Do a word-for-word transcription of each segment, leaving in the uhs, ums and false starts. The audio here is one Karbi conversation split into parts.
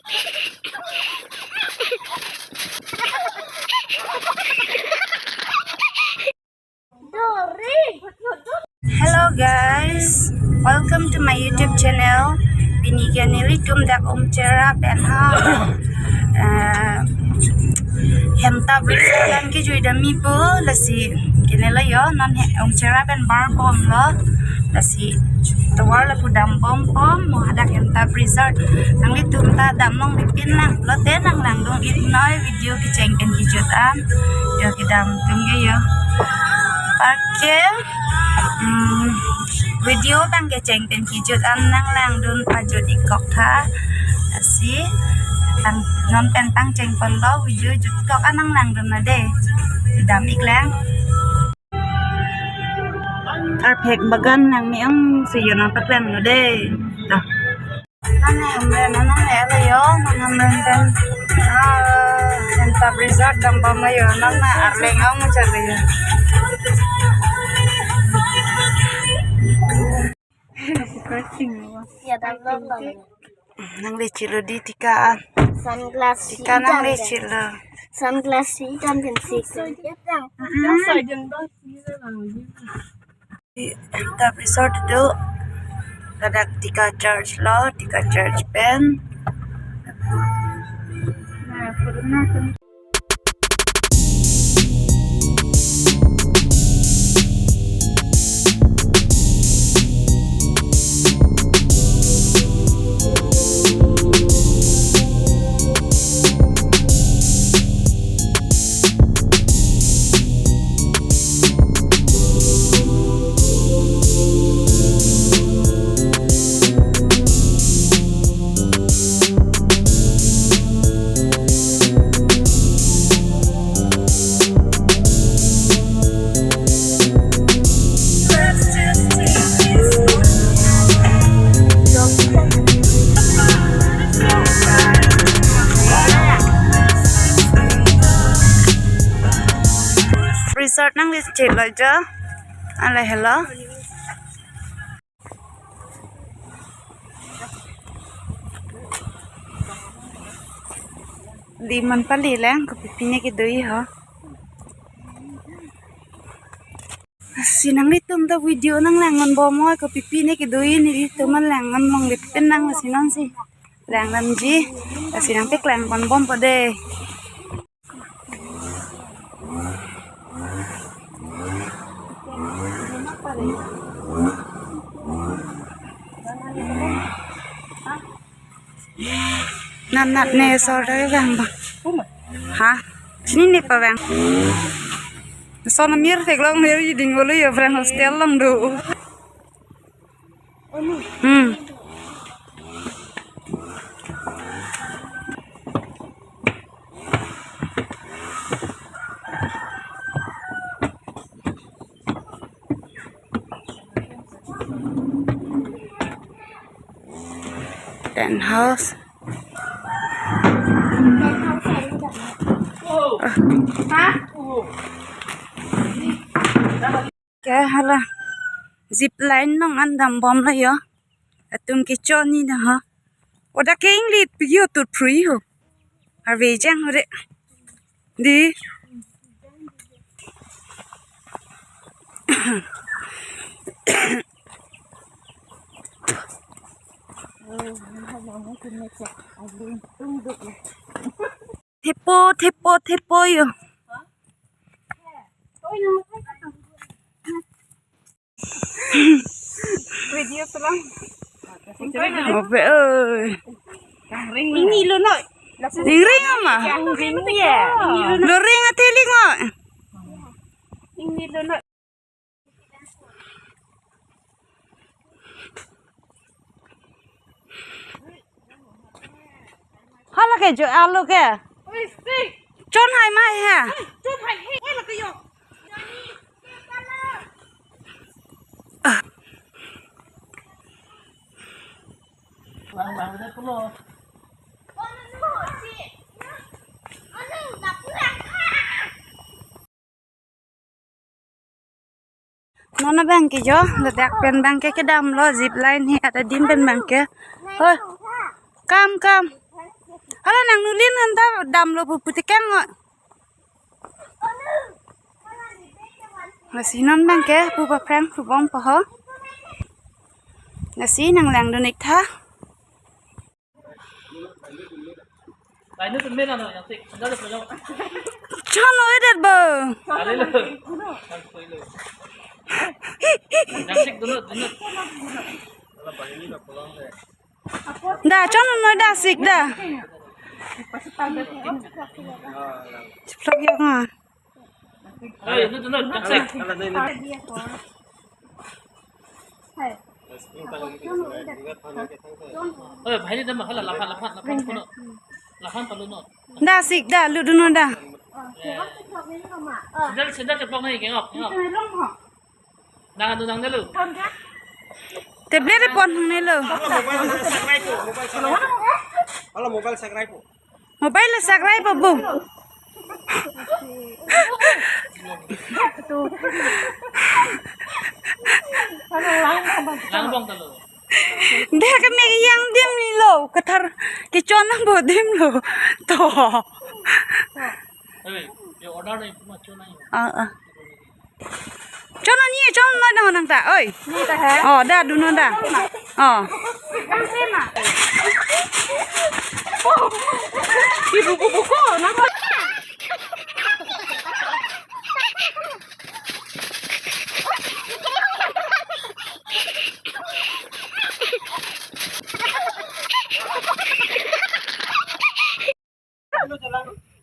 Hello guys, welcome to my YouTube channel. Pini ke nelitum dak Umchera pen ha, eh, Hemtab Resort an kejui damji pu, lasi ke neli yo non he Umchera pen bar bomlo, lasi tovar lapu dam bom bom mo hadak Hemtab Resort. Nanglitum ta damlong dipin lang, lote nanglangdun ik noi video kecheng pen kejut an. Yo kedam atum ke yo. Oke. Hmm, video abang kecheng pen kejut an nanglangdun pajut ik kok tha. Lasi tang non pen pangcheng ponlo, video jut kok an nanglangdun na de. Kedam ik lang. Arphek bagan nangme-ong si yo nangpaklanglo de. Dah. Nang Hamren, nang elo yo, nang Hamren pen, ah, Hemtab Resort dam bomlo yo, nang na arleng ong chalo yo. Ya, dam bomlo. Nangli chilo di tika an. Sunglass tika nangli chilo. Sunglass si kan pensi. Mm-mm. Hemtab Resort do. Ladak Tika Church lo, Tika Church pen. Resort nangli chelo jo. Ala hello. Di man pali lang, kopi pine kedo-i ho. Si nanglitum ta video nanglang non bom ho, kopi pine kedo-i nelitum an lang non mong lip pen nang si non si. Lang lam ji. Si nangpeklang pon bompo de. Nanat ne sor ta vang ba. Ha? Chini ne pa vang. Son amir theklong ne ri ding bolu yo friend hostel along do. Hmm. Tent house. Ke hala zip line nong an dam bomlo yo. Atum kechon ni na ha. Oda ke inglit pigi ho tut phrui ho. Arve jang ho de. Di. Thepo, thepo, thepo yo. Video selang. Ope oi. Ini lo no. Ning ring ama. Ning ya. Lo ring athe ling o. Ini lo no. Hala ke jo alo ke. Chon hai mai ha. Non abang ke jo, ladak pen abang ke kedam lo zip line he, ata adim pen abang ke. Hoi. Kam, kam. Hala nang nulin han ta damlo pu putikeng ngo. Lasi non abang ke pu aphrang pu bompo ho. Lasi nang langdun ik tha. Chon noi det bo. Da, chon noi da sik da. Chiplok yok ha. Da sik da, ludun non da. Sandal, sandal chiplok nangji ke ngok, ngok. Nang anu nang nelo. Tablet pon nang nelo. Hala mobile sakrai po, mobile sakrai po. Hala mobile sakrai po. Mobile sakrai po bu. Langbong talo. Dek kami yang dim ni lo, kathar kechon nang bo dim lo. To. Hey, your order na ipu ma chon na. Ah, ah. Chon ni, chon noi da nang ta, oi. Ni ta hai. Oh, da dun non da. Oh. Ibu bubu ko na.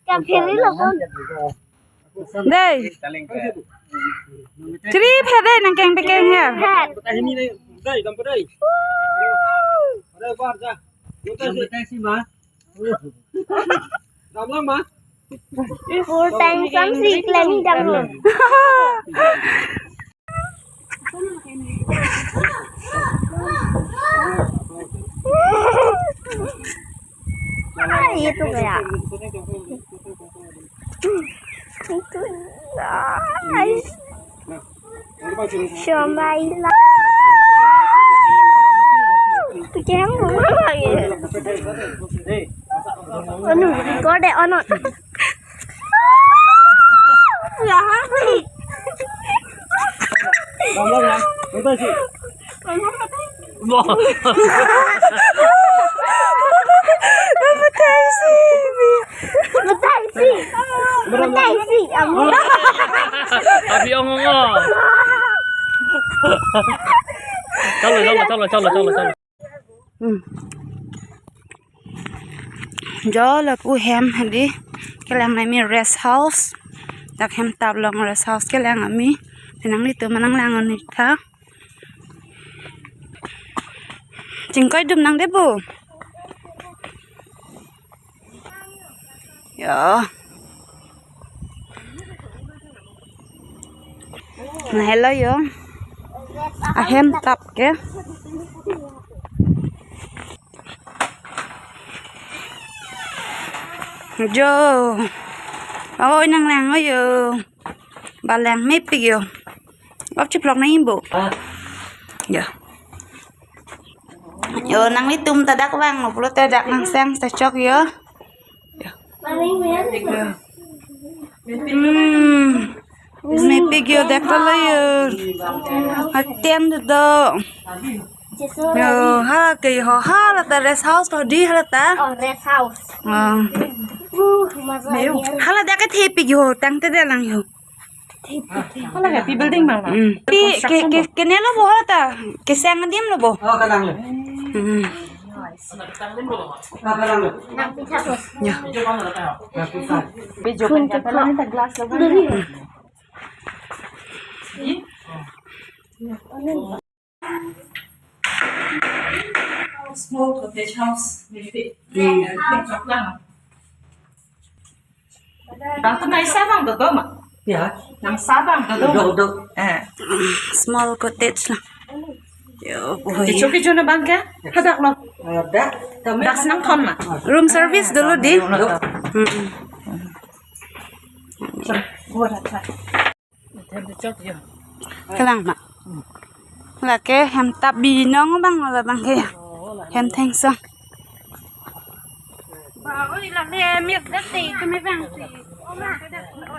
Kam phiri lo kon. Dei. Chiri phe dei nang keng pekeng her. Phe. Full time sam si klen dam lo. Ay, itu kaya. Itu. Ay. Siomay lang. Kaya mo. Ano, record eh, ano. Lahat. Namatay si Amy. Matay si. Matay si. Amo. Abi ong ong ong. Chalo, chalo, chalo, chalo, chalo, chalo. Hmm. Jo lapu hem hadi kelang nami rest house. Dak hem tap along rest house kelang ami. Penang itu manang lang oni tha. Chingkoi dum nang de bu. Ya. Nah, hello yo. Ahem tap ke. Jo. Oi, nang lang yo. Balang mepik yo. Op chiplok nang imbo. Ah. Ya. Yo, nanglitum ta dak vang, pulo ta dak nang sang ta chok yo. Ya. Ya. Hmm. Mepik yo dak ta lo yo. Aten do. Yo, ha ke ho ha la ta rest house to di ha la ta. Oh, rest house. Oh. Uh, maza. Ha la dak ke thepik yo, tangte de lang yo. Hala ke pi building bang. Hmm. Pi ke ke kene lo bo hala ta. Kesang adim lo bo. Oh, kalang lo. Hmm. Ah, kalang lo. Ya. Pi jo kan ta glass lo. Small cottage house. Bang tu nai sa bang dodo ma? Ya. Nang sa bang dodo ma? Do, do. Eh. Small cottage lah. Yo, boy. Kecho kecho na bang ke? Hadak lo. Hadak. Dak nang thon ma? Room service dolo di. Do. Hmm. Kelang ma. Lake hem tap binong bang la bang ke. Hem thengso.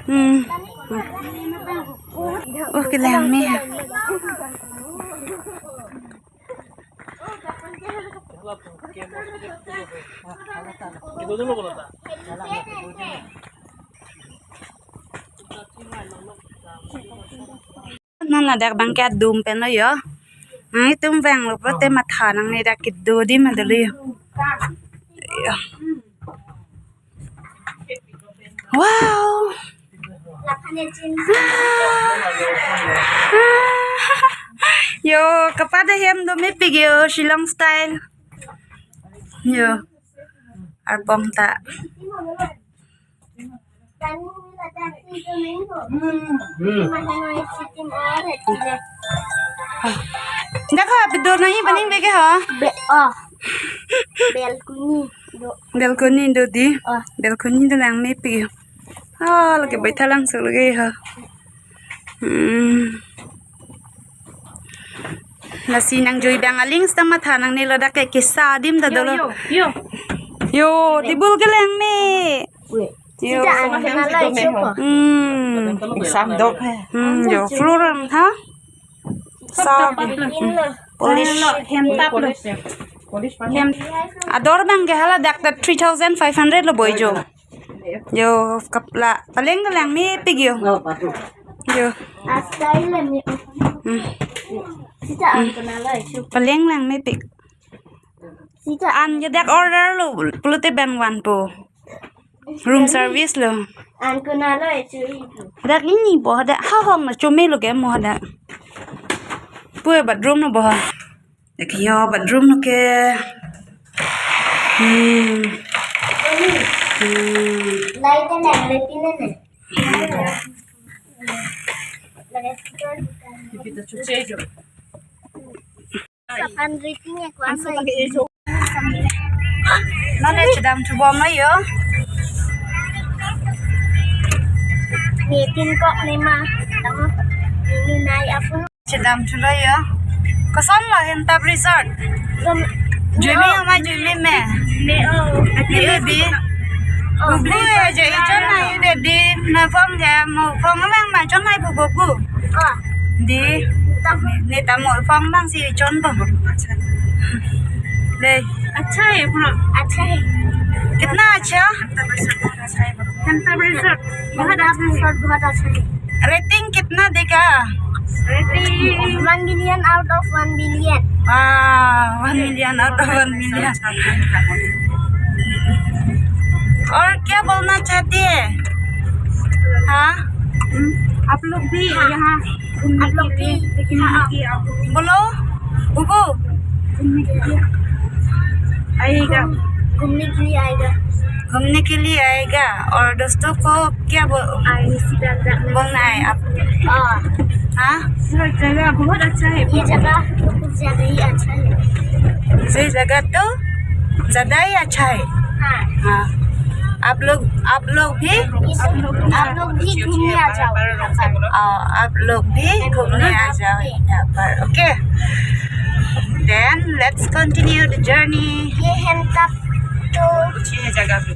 Hmm. Oh, kelang me. Non ladak abang ke adum pen lo yo. Nangtum vanglo pulote matha nangne, dak kedo adim adolo yo. Yo. Wow. Yo, kapada hem do mepik yo, Shillong style. Yo. Arpong ta. Dak ha, bidor nangji paning beke ha? Be-, oh. Balcony do. Balcony do dei. Oh. Balcony dolang mepik. Ah, lake baitha langso lake ha. Hmm. Lasi nangjui abang aling seta matha nangnelo, dak ke kesa adim ta dolo. Yo, yo, yo. Yo, table kelang me. Wait. Yo. Sita an kena lai chupo. Hmm. Exam dok hai. Hmm, yo. Floor ang tha? Sa. Polish. Hem tap lo. Hem. Ador abang ke hala dak ta three thousand five hundred lo boi jo. Yo, kap la, paleng kelang mepik yo. Yo. Asai le mi. Hmm. Sita an kena lai chupo. Paleng lang mepik. Sita an yo dak order lo, pulote bang vanpo. Room service lo. An kena lai chupo. Dak ini bo dak ha hong na chome lo ke mo dak. Pu bathroom lo bo. Dak yo bathroom lo ke. Hmm. Hmm. Light na, light na. Sapan rating ya, kuan. Mane chedam chubom lo yo. Ni tin kok ni ma. Tang ni nai apu. Chedam chulo yo. Koson lo Hemtap Resort? Jui me, oh, ama jui me me. Me, oh. Jui me bi. Oh. Bublu ya je ichon na yu de di na phong ke mo phong abang ma chon na bu bu bu. Oh. Dei. Tam. Ne tamo phong abang si chon bo. Dei. अच्छा है पूरा। अच्छा है। कितना अच्छा? Hemtap Resort बहुत अच्छा है। बहुत अच्छा है। Rating कितना देगा? Rating one million out of one billion। Wow, one million out of one million। और क्या बोलना चाहते हैं? हाँ? आप लोग भी यहाँ घूमने के लिए, देखने के लिए आओ। बोलो, बुबू। घूमने के लिए आएगा। घूमने के लिए आएगा। घूमने के लिए आएगा। और दोस्तों को क्या बोल-, बोलना है आप? हाँ। हाँ? ये जगह बहुत अच्छा है। ये जगह तो कुछ ज्यादा ही अच्छा है। ये जगह तो ज्यादा ही अच्छा है। हाँ। हाँ। आप लोग, आप लोग भी, आप लोग भी घूमने आ जाओ। हाँ, आप लोग भी घूमने आ जाओ यहाँ पर, OK? Then let's continue the journey। ये Hemtap तो कुछ ये जगह पे।